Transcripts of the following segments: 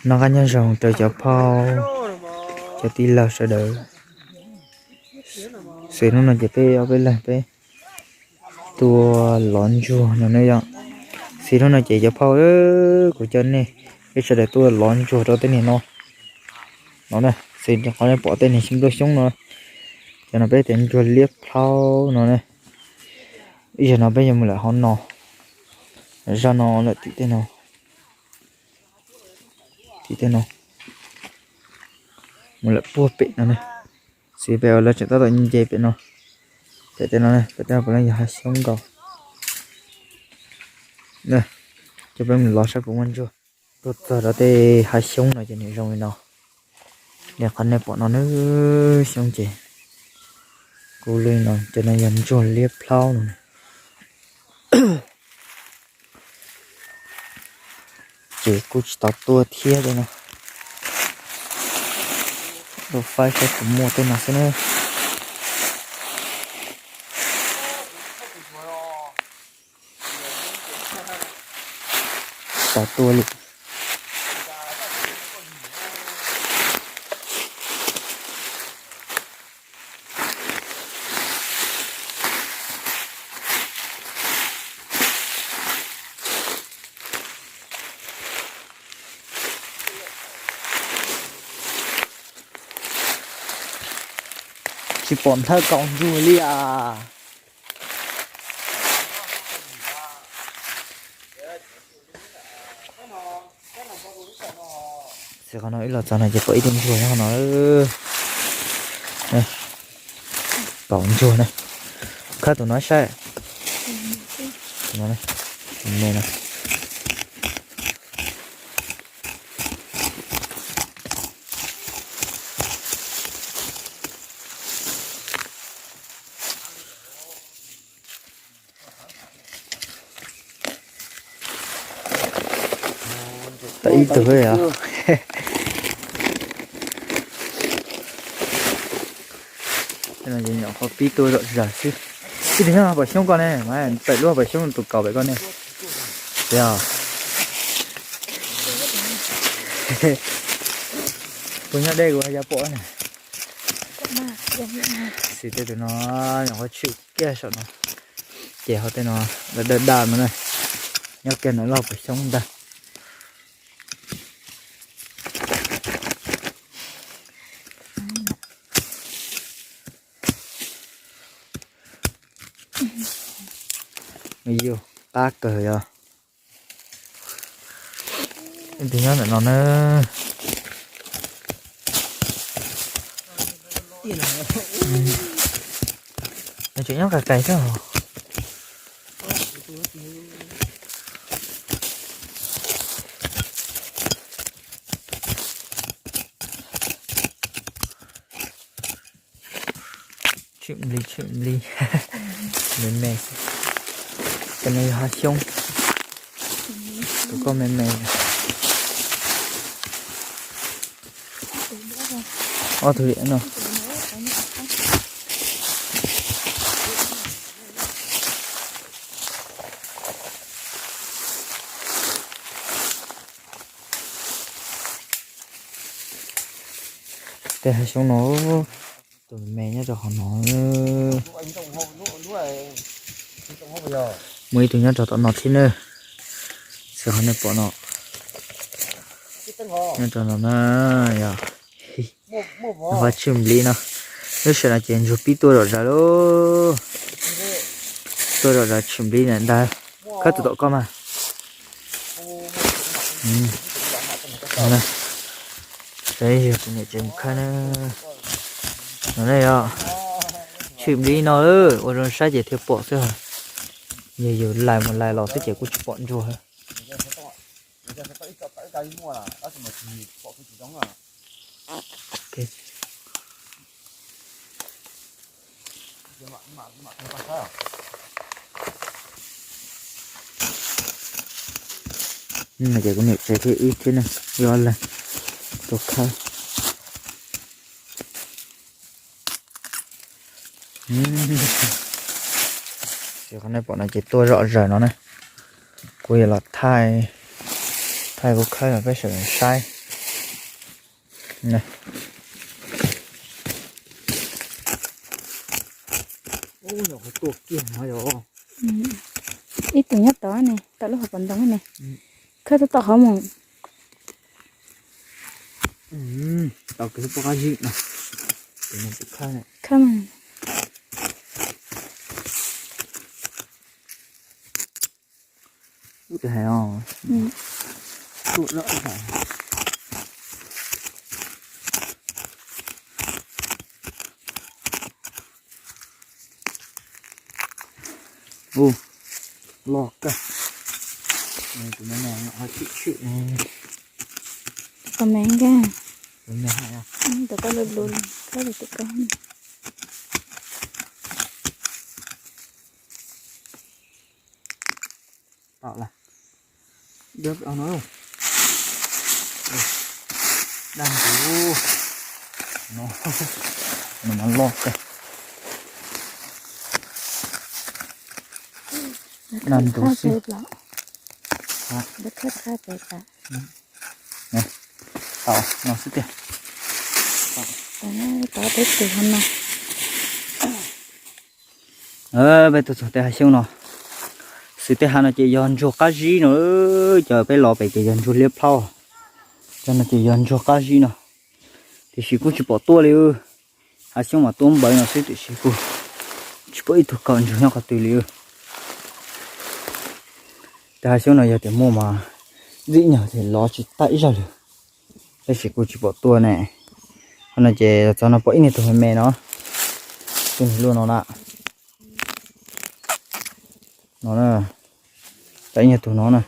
Noj qab nyob zoo rau cov phauj, cov tij laug sawv daws. Xws hnub no ces peb ob peb leeg peb tuaj lov ntsuag no ne yom. Xws hnub no ces cov phauj, kuv coj nej peb sawv daws tuaj lov ntsuag rau tej niag no. No na, xws qhov nej pom tej niag nplooj xyoob no, cov no peb tias ntsuag liab plhaub no na. Ib zaug no peb yuav mus lawm hauv no, zaj no lawm tim tej no, tim tej no, mus lawm puag pem no ne. Xws pem uas lawv tseem tab tom nce pem no, pem tej no, pem tej no puav leej yog hav xyoob nkaus. Coj peb mus lov saib puas muaj ntsuag. Tuaj txog rau tej hav xyoob no ces nws zoo li no. Li qhov nej pom no na, xyoob ces kub li no, cov no yog ntsuag liab plhaub no. Ces kuj tsis tau tuaj thiab tej no. Tuaj faib saib puas muaj tej no xwb na. Tsis tau tuaj li. Tsis pom nthawj kaus ntsuag li as. Xws qhov no wb los txog no ces pom ib tug ntsuag nyob qhov no. Kaus ntsuag na. Khawb tus no saib. Tus no, tus me no. Tau ib tug yom. Nyuam qhuav pib tuaj zom zaws xwb. Ib tug nyob hauv paus xyoob koj ne, mas pem lub hauv paus xyoob tus kaus pem koj ne. Yog. Kuv nyob deb kuv haj yam pom ne. Xws tej tus no nyuam qhuav tshwm kiag saum no. Ces ho tej no daj daj no na. Nyob kiag no lub hauv paus xyoob ntag. Yus qab kawg yog. Ib tug nyob ntawm no na. Nws tseem nyob qis qis xwb. Tshwm nplig tshwm nplig. Me me xwb. Cov no yog hav xyoob. Tus koj me me. Ob tug liam no. Tej hav xyoob no, tus me nyob rau qhov no. Muaj ib tug nyob rau tom no thiab na. Xws qhov nej pom no, nyob rau no na, yog qhov tshwm nplig no. Lub sij hawm no ces ntsuag pib tuaj zom zaws lauj. Tuaj zom zaws tshwm nplig na ntag. Khawb tus tom koj mas. Saib yog tus niam tsev mus khawb na. No ne yog tshwm nplig no, ua zoo saib ces thiaj pom xwb. Yog yus lais mus lais los xwb ces kuj tsis pom ntsuag. Ces kuv niam tsev thiab wb thiab ne, wb ob leeg tuaj khawb. Qhov nej pom no ces tuaj zom zaws no ne. Kuv yuav los thaij, thaij kuv khawb los peb sawv daws saib. Ub, nyuam qhuav tuaj kiag no yog. Ib tug nyob tod ne, tom lub hauv paus ntoo ne. Khawb tau tom qhov mus. Tau kev lub pob qab zib no. Khawb mas. Ub, tus hais os. Tuaj lawm. Ub, loj kawg. Tus me no ho tshwm tshwm ne. Tus me nkag. Tus me hais os. Tus koj lus lus, koj lus tus koj. Tau lawm. Dab no. Dab ntug no, no mas loj kawg. Dab ntug xwb. Tau no xwb tiag. Tau peb tus no. Peb tuaj txog tej hav xyoob no, xws tej hav no ces yog ntsuag qab zib no, cov peb los pem ces yog ntsuag liab plhaub, cov no ces yog ntsuag qab zib no, tiam sis kuj tsis pom tuaj li. Hav xyoob mas tuaj npawv no xwb tiam sis kuj tsis pom ib tug kaus ntsuag nyob qhov twg li. Tej hav xyoob no yog tias muaj mas ntxim nyog ces lov tsis tag ib zaug li, tab sis kuj tsis pom tuaj ne. Qhov no ces txog no pom ib niag tug me me no, tus niag luaj no na, no na, pom ib niag tug no na.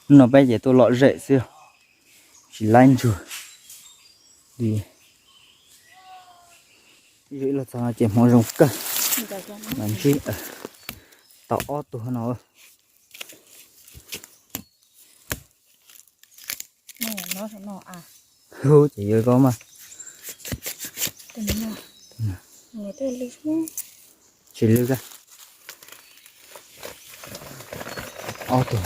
Hnub no peb ces tuaj lom zem xwb, tsis laib ntsuag li. Ib los txog no ces hmoov zoo kawg, mas ntsib tau ob tug no. Hu ces yuav koj mas. Tsis lwj kawg. Ob tug,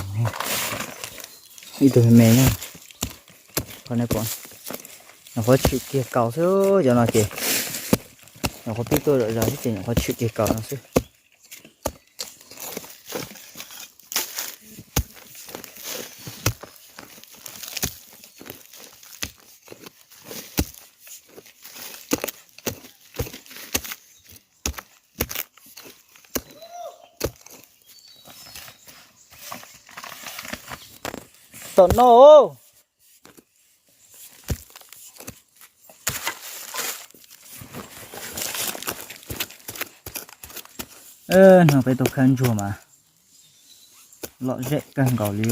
ib tug me me nyob. Qhov no pom, nyuam qhuav tshwm kiag kaus xwb, cov no ces nyuam qhuav pib tuaj zom zaws xwb ces nyuam qhuav tshwm kiag kaus no xwb. Tom no. No peb tuaj khawb ntsuag mas lom zem kawg nkaus li.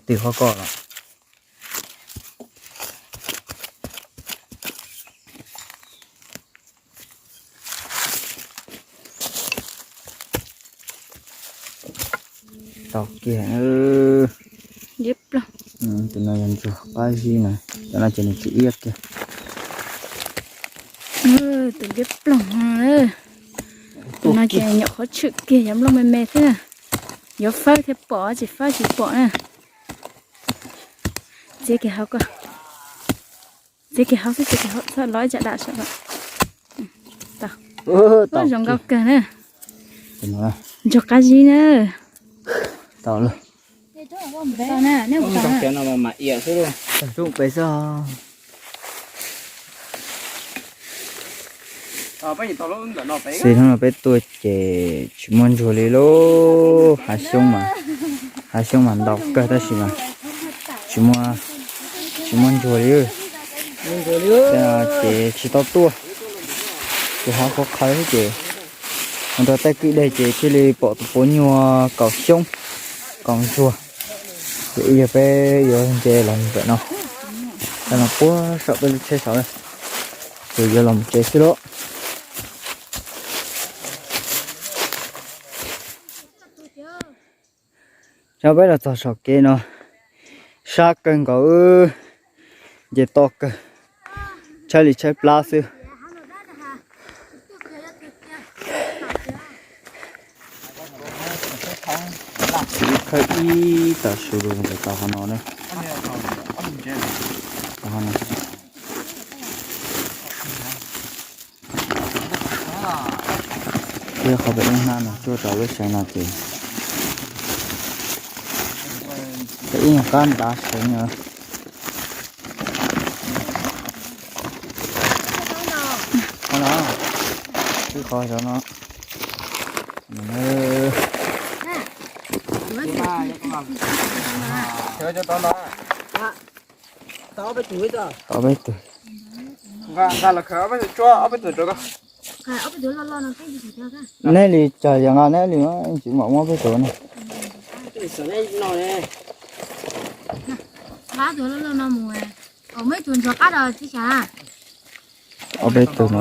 Twb qhov ko los. Tau kiag. Tus no yog ntsuag qab zib na, cov no ces nws tsis iab kiag. Tus liab ploog no, tus no ces nyuam qhuav tshwm kiag, yuav nplooj me me thiab na. Yuav fawb thiaj pom, tsis fawb tsis pom na. Txiav kiag hauv ko. Txiav kiag hauv xwb, txiav kiag hauv, txhob lov ib tsam dam saum. Tau. Zoo nkauj kawg na. Ntsuag qab zib na. Tau lawm. Xwb hnub no peb tuaj ces tsis muaj ntsuag li lauj. Hav xyoob mas, hav xyoob mas ntau kawg tab sis mas tsis muaj, tsis muaj ntsuag li. Ces tsis tau tuaj, ces hav qhuav qhawv xwb ces mus rau tej kwj deg ces thiaj li pom tus puav nyuag kaus xyoob, kaus ntsuag. Ces ib yog peb yuav nce los mus pem no, no puag saum peb lub tsheb saud, ces yuav los mus tsev xwb lauj. Cov peb los txog saum kev no, sab kawg nkaus, nce toj kawg. Tshaib li tshaib plab xwb. Khawb ib tag su lug ntawm tau qhov no ne. Tau qhov no. Ib qhov pem ib hnab no tsuag rau lub sev no ces pem ib nyuag qab ntav sev no. Qhov no, ib qhov xyov no. Ob peb tug. Neb li cas yog nqa neb li tsis mam muab peb tug ne. Ob peb tug no.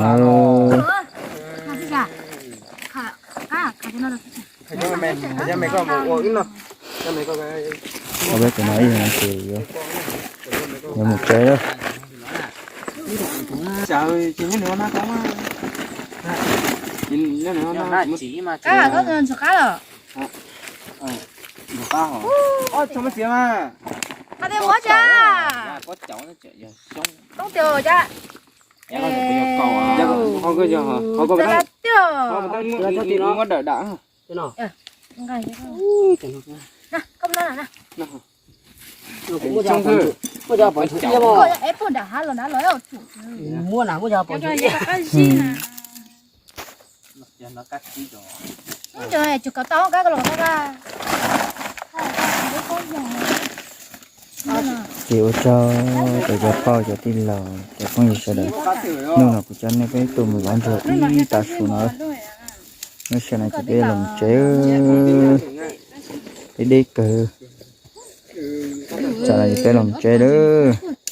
Ob peb tug no ib yam ces yuav mus tsev lawm. Koj tus ntxhua qab los? Qab tias muab cas? Koob tias cas? Tiag. Koj es puag nram hav los nrad los. Muab na, muab cov pom. Ces ua tsaug rau cov phooj cov ywg sawv daws, cov phooj ywg sawv daws, hnub no kuv coj nej peb tuaj mus lov ntsuag ib tag su no. Lub sij hawm no ces peb los tsev, peb deb kawg. Tsam no ces peb los tsev lawm.